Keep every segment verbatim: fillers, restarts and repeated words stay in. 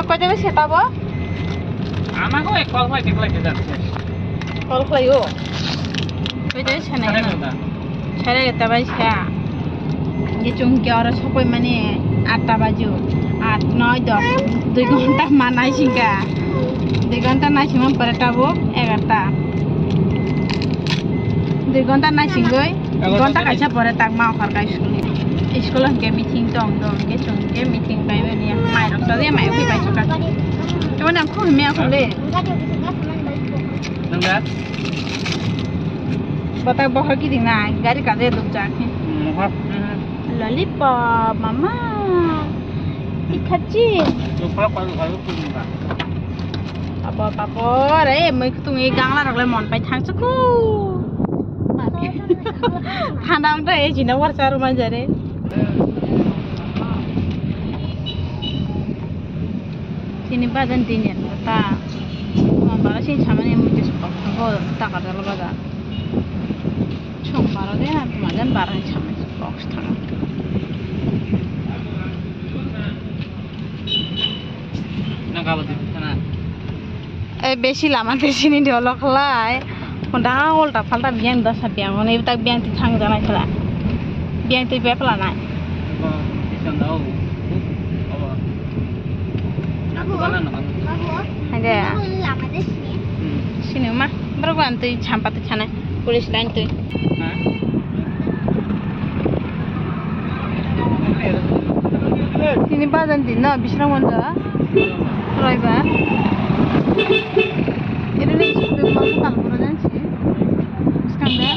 Koita bai seta bo? Ama ko ek call khlai, khlai, khlai, khlai. Call khlai o. Koita bai sena? Sare nota. Sare nota bai sa. Ge chung ke oro sokoi mani atta bajo. At, noi, dos. Dui ghonta ma naisingka. Dui ghonta naisingma pore tabuk egarta. Dui ghonta naisingoi. Gonta kaisa pore tangma okhar kai school ni. School hwnkhe meeting tong tong hwnkhe chwng hwnkhe meeting bai mani mairok chajak mai bai chwkha. Tamo nang khum mia khum le. Nang da? Bata bohor kiding na gari kaje duk jak. Mohor. Lollipop mama. Ikhachi. Lupa palu palu khum ba. Papor, papor, eh, mui kutung e gangla rok le mon pai thang chuku. Thanda wng tong e china warsa rw manjare. Chini bajan din ya ta. Mon bara sin samani mui tis kok bo ta ka dal baja. Chong bara de na majan bara samani kok thang. Nang kabo di sana. Eh, besi lama te sini diolo khlai. Honda ulta phalta biyang dosa biyang, hwnwi tak biyang ti thang janai khala. Biyang ti bepla nai. Ba, isan dao. Abo. Aku bala no. Hade. Lama te sini. Hmm. Sini ma, berapa anti champa te chana. Police line twi. Tini bajan din no bisrang manja. Roibar. Ini ni sudut mau kal pura jansi. Skang de.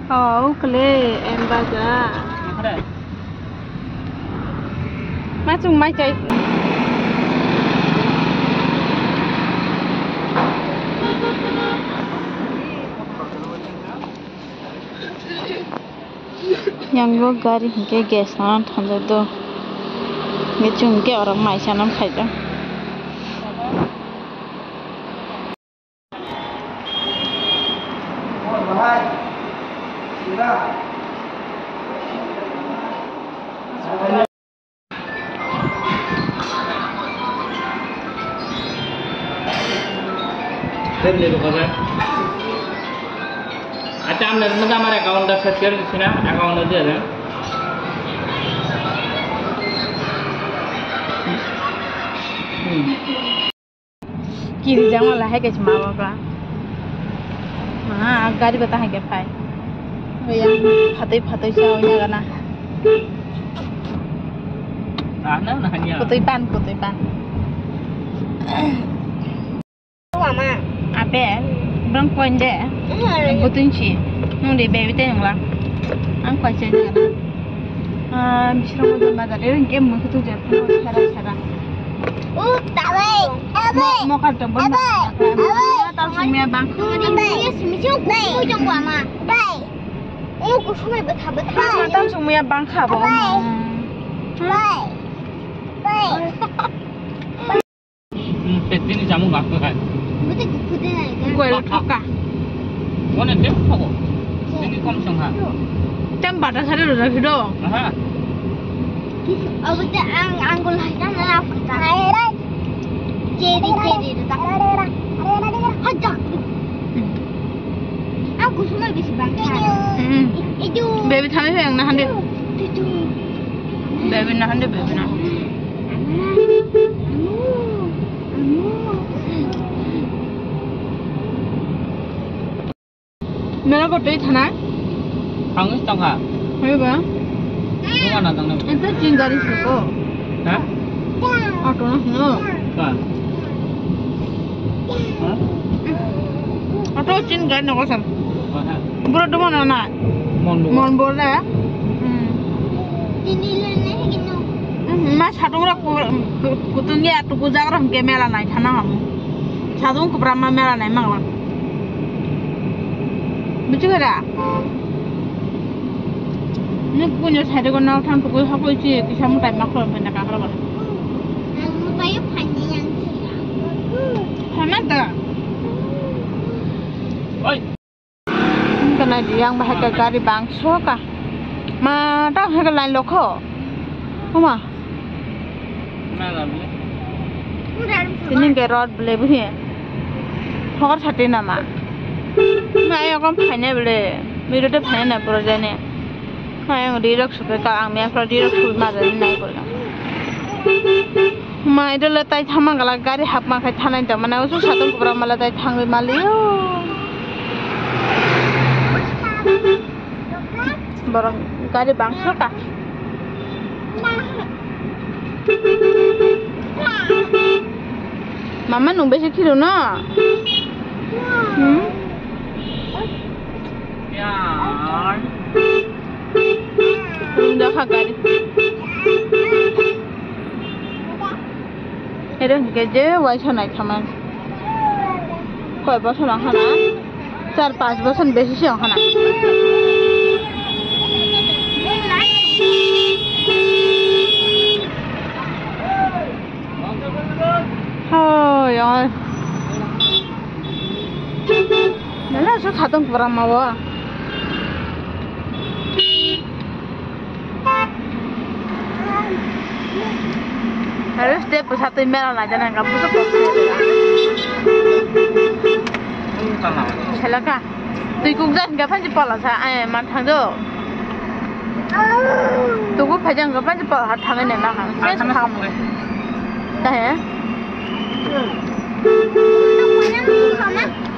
Oh, ukle em baja. Ma chung mai chai. Yang bo gari hingke gas nana thangjak do. Hingke chwng hingke oro mai sana phaijak. Acha, amne mujamar account da share sina account da. Hmm. Kiri jang wala hai kaisa ma baba. Ma gari bata hai ke phai. Yang phatui phatui sa oina gana. Nah, nah, nah, ya. Phatui pan, phatui pan. Mama. Ape, brang koin de. Butung si. Nung de baby te nung la. Ang koi chai gana. Ah, misra mo jamba da, ring game mo kutu jar, sara sara. U, tabai, tabai. Mo, mo kar jamba. Tabai, tabai. Tam sumya bang. Tabai. Sumya bang. Tabai. U, kusumai betha betha. Tam sumya bang kha bo. Tabai. Tabai. Tabai. Hmm, pet dini jamu bak kai. Goel thoka. One tem thogo. Dini kom song ha. Tem bata sari rojak hido. Aha. Abo te ang anggul hai kan na pata. Jeri jeri rojak. Hajak. Aku semua bisi bangsa. Hmm. Itu. Baby thani sayang na hande. Itu. Baby na hande baby na. Mela ko tei thana? Ang is tangha. Hoi ba? Bunga na tang na. Ento chin gari siko. Ha? Auto na no. Ka. Ha? Auto chin gari no kosam. Aha. Bro, dumo na na? Mon dumo. Mon bol da? Hmm. Tini le ne higi no. Ma satung rok ku-, ku-, kutung ya tuku jak rok hwnkhe mela nai thana hamu. Satung kwbram ma mela nai mangla. Buchi kha da? Ni kunyo side ko nal thang tuku hakoi chi kisa mutai ma khoro phai na ka khoro. Phaima da. Oi. Kana di yang bahai ka gari bangso ka. Ma ta hai ka line lokho. Uma. Tini ke road bele bhi. Hokar sate nama. Ma ya kom phaine bele. Miro te phaine na pura jane. Ma yang di rok supe ka ang me pro di rok supe ma jane nai ko. Mai dole tai thama gala gari hapma khai thanai da mane usu satung kubra mala tai thangwi mali o. Borok gari bangso ka. Mama nung besi khiru no? Hmm? Rung jakha gari. Ere hwnkhe je waisa naithaman. Koi bosor wngkha na? Char panch bosor besi se wngkha na. Hoi, oi. Nana so khatong pura mawo. Ayo step pusatwi mela naijana hwnkha buso kok. Selaka. Twi kukjak hwnkha phansi pola sa, eh, man thangdo. Tuku phaijak hwnkha phansi pola ha thangwi nai ma kha. Ses kham. Tahe.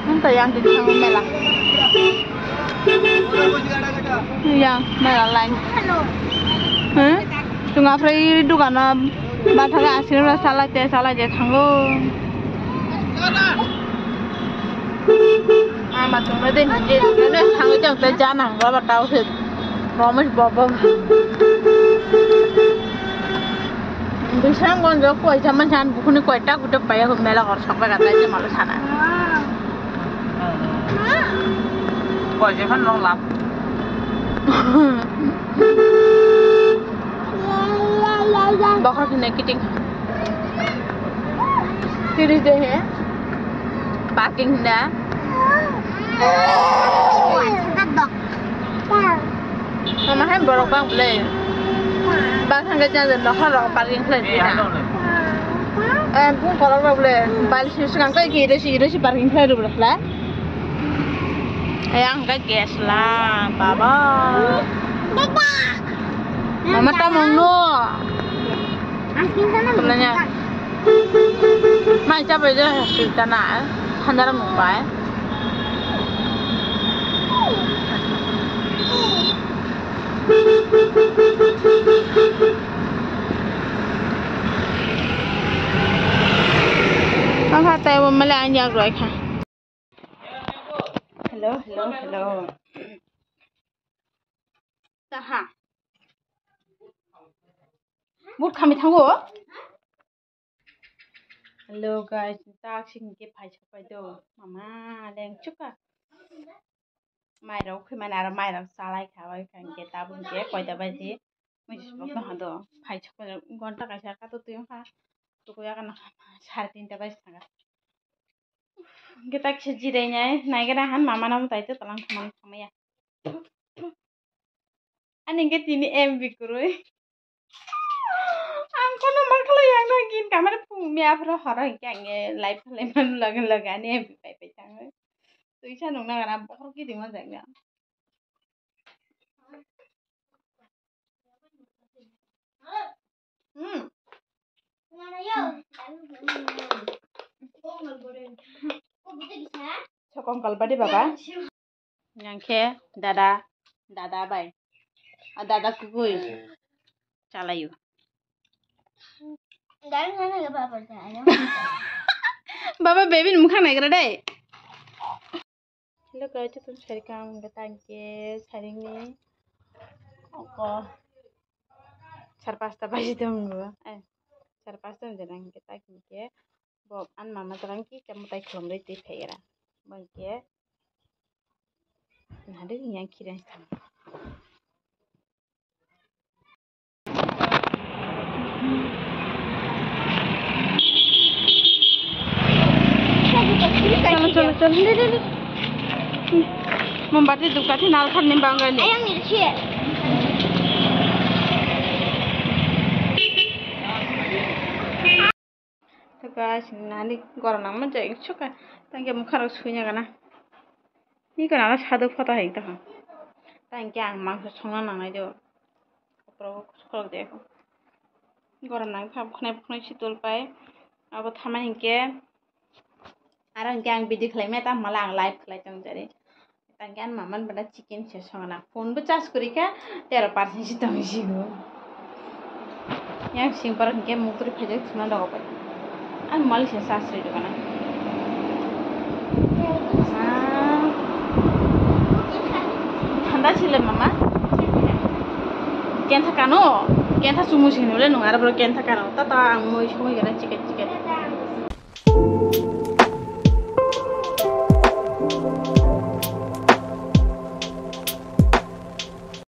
Nung ta yang di thang mela. Yang mela line. Huh? Chwng aphrai dukano bathaga aswk salai te salai je thango. Ama tongna de nije ne thangwi tong te jana hangba ba tau se. Romesh bobo. Bisramganj o koi jaman jan bukhuni koi ta gude paya mela hor sokba gata je malo sana. Koi je phan long lap. Bokhor khne kiting. Tiri de he. Parking na. Mama hai borok bang bwle. Bang thangkhe jang jang nokha rok parking khlai di na. Eh, bung kolok rok bwle. Bal si swkang kai ki resi resi parking khlai rw bwle. Ayang hwnkhe gas la, baba. Mama, tamung no. Tumnanya. Mai chabai je hospital na. Thandaram mung bai. Ang ha tai bo male ang yak roi kha. Hello, hello, hello. Taha. Mut khami thango. Hello guys, tak sing ke phai sapai do. Mama leng chuka. Mai rok khoi mane aro mai rok salai kha bai kha ke tabuk ke koita baji. Mui sibok no hado. Phai sapai gonta kaisa ka to tuyong kha. Tukuya kana sare tinta baji thanga. Hwnkhe tak kisa jirai nai, naigra han mama no tai te talang thumani thangmaya. Ani hwnkhe tini M B kwrwi. Ang kono ma khlai ang no gin kamar phung mia phro horo hwnkhe ang live khlai man loge loge ani M B pai pai thango. Tuisa nung nang ana bokhor kiti ma jang na. Hmm. Sokong kalbadi baba. Yang khe dada, dada bai. Ah, dada kukui. Chalayo. Baba baby ni mukhang naigra dai. Hello guys, chwng sarikha ang tangke saringni oko Sar pasta baji tongo. Eh, sar pasta wngkha na hinkhe tak hinkhe bo ani mama jora hinkhe tei mwtai khulumrwi twi phaigra. Bo hinkhe nari yang khirang thang. Chalo, chalo, chalo. Deh, deh, deh. Mombati dukati nalkar ni bangani. Ayang ni cie. Guys, nani gorom nangma jai suka. Tangke mukha rok suina gana. Ni gana ala saduk photo hai tong. Tangke ang mangso songna nangnai do. Khorok de. Gorom nang kha bukhnai bukhnai si tol pai. Abo thama hinkhe. Aro hinkhe ang video khlai maya tamo mala ang live khlai tong jari. Tangke ani mama ni bwla chicken se songna. Phone bo charge kwrwi kha, tero percent se tong sigo. Yang sing parok hinkhe muktwi phaijak thuna dogo pai. Ani malik se charge rwi rwgana. Ah. Thanda sile mama. Kentha kano, kentha chumu sini le nung aro bro kentha kano. Tata ang mui sumui gana chicken chicken.